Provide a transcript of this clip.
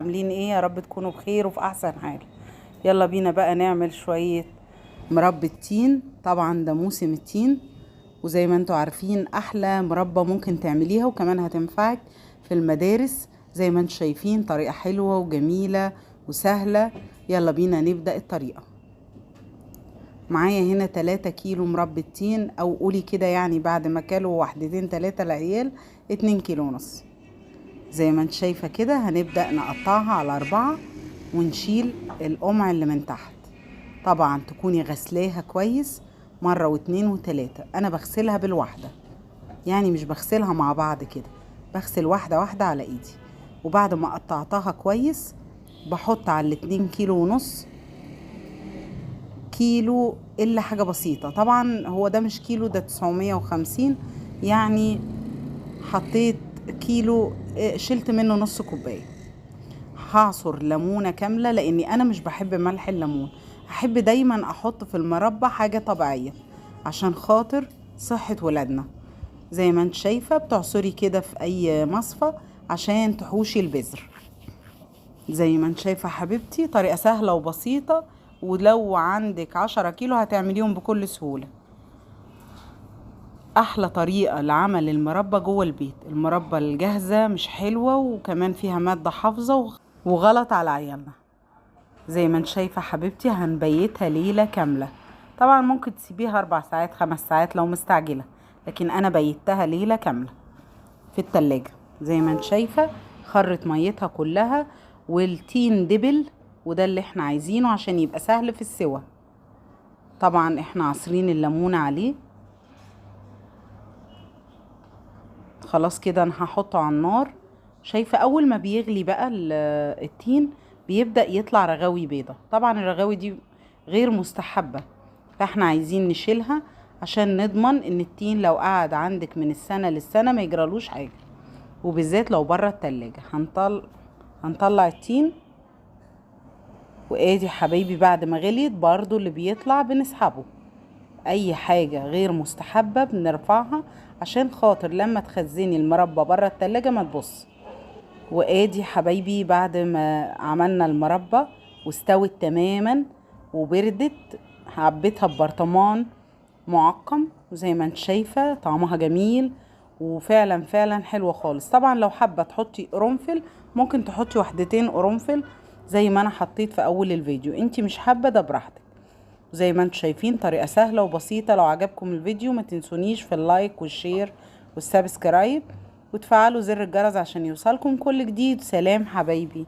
عاملين ايه؟ يا رب تكونوا بخير وفي احسن حال. يلا بينا بقى نعمل شوية مربى التين. طبعا ده موسم التين، وزي ما انتوا عارفين احلى مربى ممكن تعمليها، وكمان هتنفعك في المدارس. زي ما انتوا شايفين طريقة حلوة وجميلة وسهلة. يلا بينا نبدأ الطريقة. معايا هنا 3 كيلو مربى التين، او قولي كده يعني بعد ما كلوا واحدتين 3 العيال 2 كيلو ونص. زي ما انت شايفة كده هنبدأ نقطعها على 4 ونشيل القمع اللي من تحت. طبعا تكوني غسلاها كويس مرة واتنين وتلاتة. انا بغسلها بالواحدة، يعني مش بغسلها مع بعض كده، بغسل واحدة واحدة على ايدي. وبعد ما قطعتها كويس بحط على الاتنين كيلو ونص كيلو الا حاجة بسيطة. طبعا هو ده مش كيلو، ده 950، يعني حطيت كيلو، شلت منه نص كوباية. هعصر ليمونة كاملة لاني انا مش بحب ملح الليمون، احب دايما احط في المربى حاجة طبيعية عشان خاطر صحة ولادنا. زي ما انت شايفة بتعصري كده في اي مصفى عشان تحوشي البذر. زي ما انت شايفة حبيبتي طريقة سهلة وبسيطة، ولو عندك 10 كيلو هتعمليهم بكل سهولة. احلى طريقة لعمل المربى جوه البيت. المربى الجاهزة مش حلوة، وكمان فيها مادة حافظة وغلط على عيالنا. زي ما انت شايفة حبيبتي هنبيتها ليلة كاملة. طبعا ممكن تسيبيها 4 ساعات 5 ساعات لو مستعجلة، لكن انا بيتها ليلة كاملة في التلاجة. زي ما انت شايفة خرت ميتها كلها والتين دبل، وده اللي احنا عايزينه عشان يبقى سهل في السوى. طبعا احنا عصرين الليمونة عليه. خلاص كده انا هحطه على النار. شايفة اول ما بيغلي بقى التين بيبدأ يطلع رغاوي بيضة. طبعا الرغاوي دي غير مستحبة، فاحنا عايزين نشيلها عشان نضمن ان التين لو قعد عندك من السنة للسنة ما يجرالوش حاجة، وبالذات لو بره التلاجة. هنطلع التين. وادي حبايبي بعد ما غليت برضو اللي بيطلع بنسحبه. اي حاجة غير مستحبة بنرفعها عشان خاطر لما تخزني المربى بره التلاجة ما تبص. وادي حبايبي بعد ما عملنا المربى واستوت تماما وبردت، عبيتها ببرطمان معقم، وزي ما انت شايفة طعمها جميل وفعلا فعلا حلوة خالص. طبعا لو حابة تحطي قرنفل ممكن تحطي 2 قرنفل زي ما انا حطيت في اول الفيديو، انت مش حابة ده براحتك. زي ما انتم شايفين طريقة سهلة وبسيطة. لو عجبكم الفيديو ما تنسونيش في ال like وال share وال subscribe، وتفعلوا زر الجرس عشان يوصلكم كل جديد. سلام حبايبي.